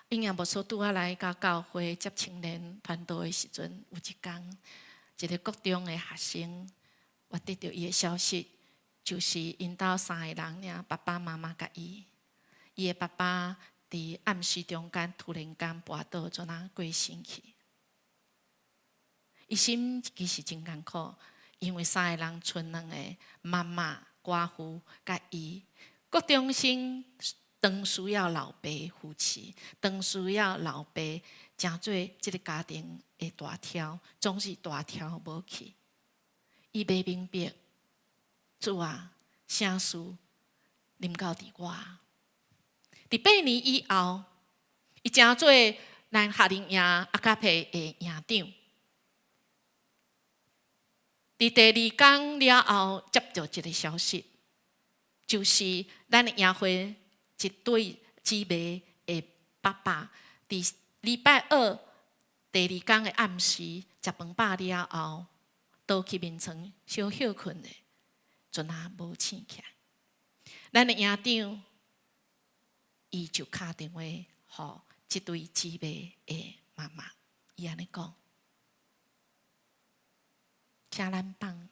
英陽牧師拄仔來到教會接青年傳道的時陣，有一工，一个國中的學生，我得著伊的消息，就是𪜶兜三个人爾，爸爸媽媽佮伊，伊的爸爸佇暗時中間突然間跋倒，怎啊過身去？伊心其實真艱苦，因為三個人賰兩个媽媽寡婦佮伊，國中生當需要老爸扶持，當需要老爸成做這个家庭的大挑，總是大挑無去。伊袂明白，主啊，啥事臨到佇我？佇八年以後，伊成做咱夏令營阿卡培的營長。佇第二工了後，接著一个消息，就是咱的營會一對姊妹的爸爸，佇禮拜二第二工的暗時，食飯飽了後，倒去眠床小歇睏咧，陣仔無醒起來。咱的營長，伊就敲電話予這對姊妹的媽媽，伊按呢講：請咱放。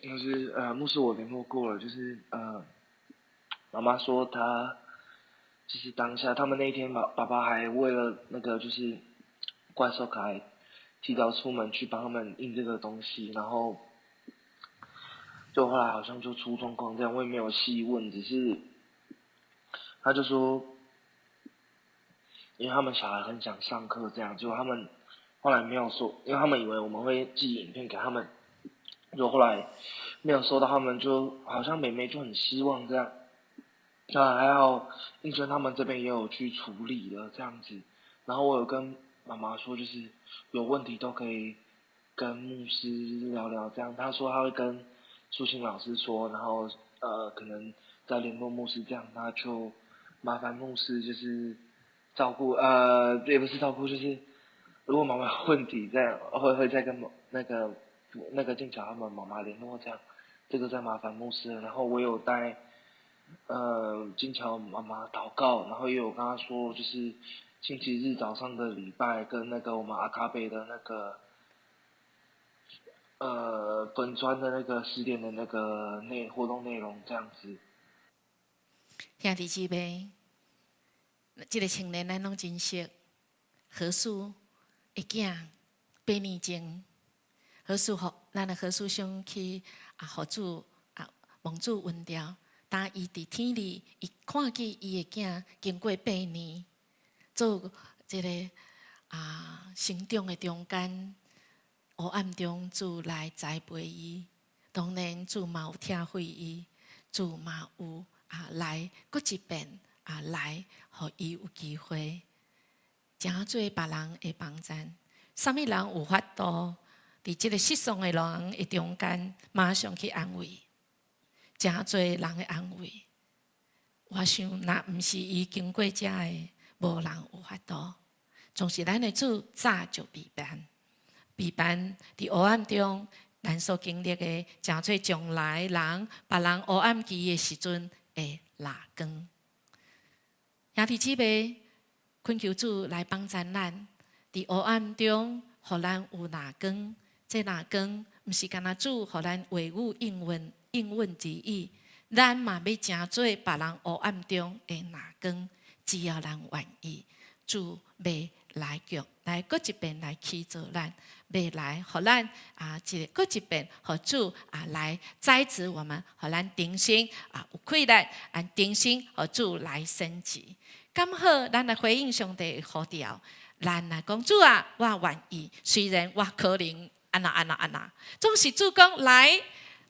就是牧師我聯絡過了，就是媽媽說她就是當下他們那一天，爸爸還為了那個就是怪獸卡，提早出門去幫他們印這個東西，然後就後來好像就出狀況這樣，我也沒有細問，只是他就說，因為他們小孩很想上課這樣，結果他們後來沒有說，因為他們以為我們會寄影片給他們。就後來沒有收到，他們就好像妹妹就很失望這樣。那還好，應春他們這邊也有去處理了這樣子。然後我有跟媽媽說，就是有問題都可以跟牧師聊聊這樣。他說他會跟蘇青老師說，然後可能再聯絡牧師這樣。那就麻煩牧師就是照顧，也不是照顧，就是如果媽媽有問題，再會再跟那個劍橋他們媽媽聯絡這樣，這個再麻煩牧師了。然後我有帶金橋媽媽禱告，然後也有跟他說，就是星期日早上的禮拜跟那個我們阿卡貝的那個粉專的那個10點的那個內活動內容這樣子。兄弟姊妹，這个青年咱攏真熟，何叔的囝8年前。何叔予咱的何叔兄去啊，予主啊，蒙主恩召。當伊佇天裡，伊看見伊的囝經過八年做這个啊成長的中間，黑暗中主來栽培伊。當然主嘛有疼惜伊，主嘛有啊來閣一遍啊來，予伊有機會，成做別人的幫贊。啥物人有法度？佇這个失喪的人的中間，馬上去安慰，誠濟人的安慰。我想，若毋是伊經過遮的，無人有法度。總是咱的主早就備辦，備辦佇黑暗中，咱所經歷的，成做將來人別人黑暗期的時陣的蠟光。兄弟姊妹，懇求主來幫贊咱，佇黑暗中，予咱有蠟光。這蠟光毋是干焦主予咱話語應允應允之意，咱嘛欲成做別人黑暗中的蠟光，只要咱願意，主欲來叫來閣一遍來起造咱，欲來予咱啊，這個閣一遍予主啊來栽植我們，予咱重新啊有氣力，按重新予主來升級。剛好咱來回應上帝的呼召，咱來講主啊，我願意，雖然我可能。按怎按怎按怎，總是主講來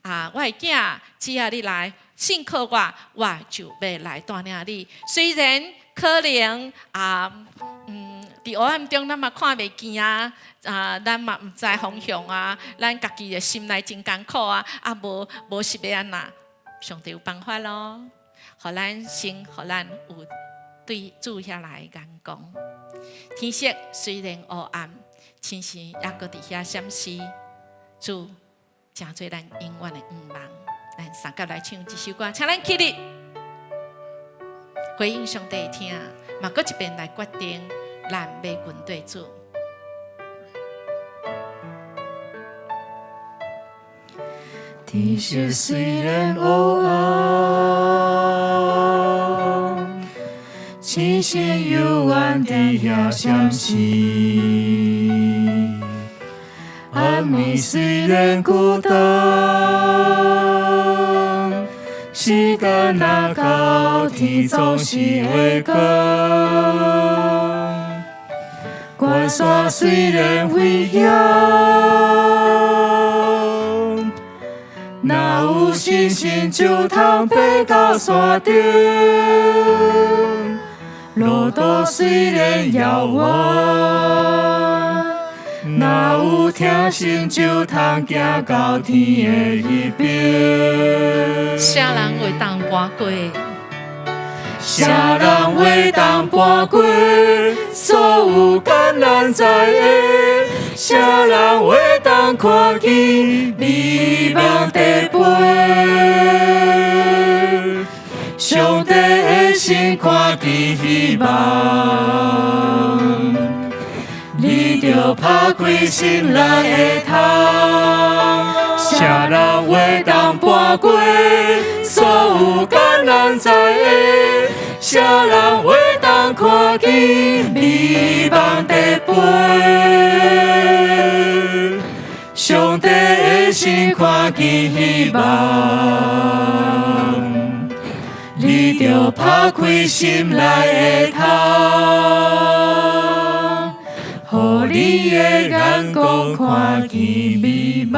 啊！我的囝，只要你來，信靠我，我就欲來帶領你。雖然可能啊，佇黑暗中咱嘛看袂見啊，啊，咱嘛毋知方向啊，咱家己的心內真艱苦啊，啊，無無是欲按怎？上帝有辦法咯，予咱先，予咱有對主遐來眼光。天色雖然烏暗，星星猶閣佇遐閃爍，主成做咱永遠的向望。咱三佮來唱這首歌，請咱起立，回應上帝聽，嘛閣一遍來決定，咱欲跟綴主。天色雖然烏暗，星星猶原佇遐閃爍。暗暝雖然孤單，時間若到，天總是會光。關山雖然危險，若有信心就通爬到山頂。路途雖然遙遠，若有聽信就通行到天的彼邊。啥人會當搬過？啥人會當搬過所有艱難在的？啥人會當看見美夢在飛？上帝的心看見希望，你著拍開心內的窗。啥人會當搬過所有艱難在的？啥人會當看見美夢在飛？上帝的心看見希望，你著拍開心內的窗，予你的眼光看見美夢。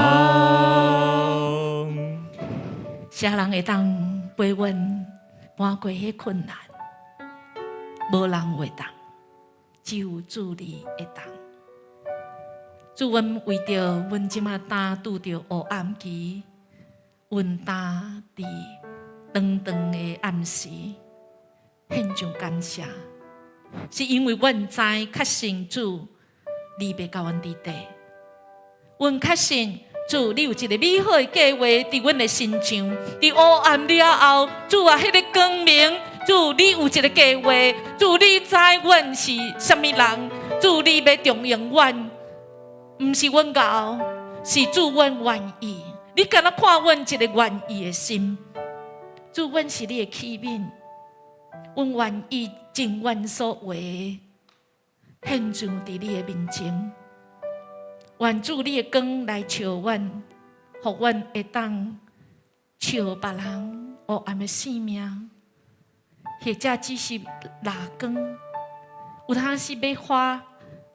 啥人會當陪阮搬過彼困難？無人會當，只有主你會當。主，阮為著阮這馬當拄著黑暗期，阮當佇長長的暗時獻上感謝，是因為阮知確信主，你欲佮阮佇底。阮確信主，你有一个美好的計劃佇阮的身上，佇黑暗了後，主啊，彼个光明，主你有一个計劃，主你知阮是啥物人，主你欲重用阮，毋是阮𠢕，是主阮願意。你敢若看阮一个願意的心，主阮是你的器皿，阮願意盡阮所為，獻上佇你的面前。願主你的光來照阮，予阮會當照別人黑暗的生命，或者只是蠟光，有當時欲花，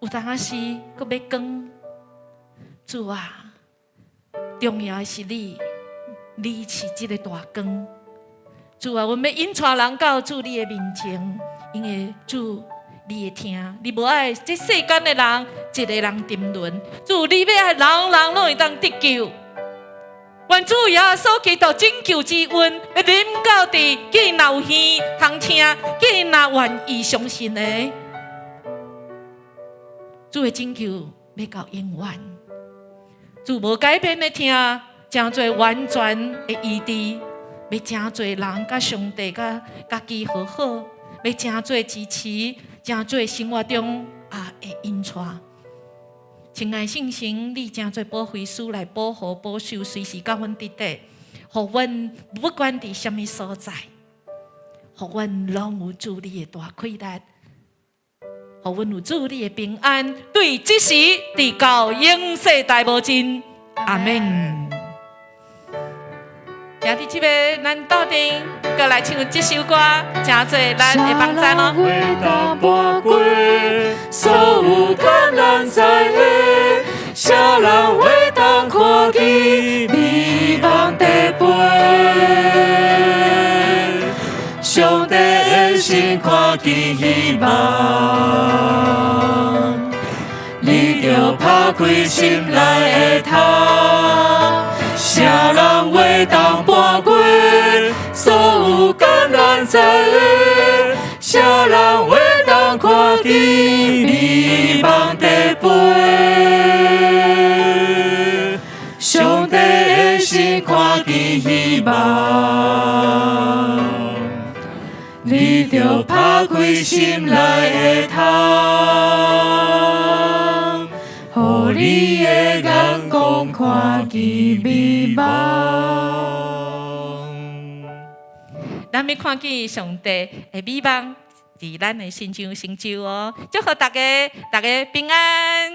有當時閣欲光。主啊，重要的是你，你是這个大光。主啊，阮欲引帶人到主你的面前，因為主你會聽，你無愛這世間的人一个人沉淪，主你欲愛人人攏會當得救。願主耶穌基督拯救之恩，欲臨到佇，既若有耳通聽，既若願意相信的，主的拯救欲到永遠。主無改變的疼，誠濟完全的醫治，欲誠濟人佮上帝佮家己和好，欲誠濟支持，誠濟生活中啊的引帶。親愛聖神，你誠濟保惠師來保護、保守，隨時佮阮佇底，予阮不管佇啥物所在，予阮攏有主你的大氣力，予阮有主你的平安，對這時直到永世代無盡。阿們。兄弟姊妹，咱鬥陣閣來唱這首歌，誠濟咱的幫贊哦。會當搬過所有艱難在的，啥人會當看見美夢在飛？見希望，你著拍開心內的窗，啥人會當搬過所有艱難在的？啥人會當看見美夢在飛？上帝的心看見希望，你著拍開心內的窗，予你的眼光看見美夢。咱欲看見上帝的美夢，佇咱的身上成就哦！祝福大家，大家平安。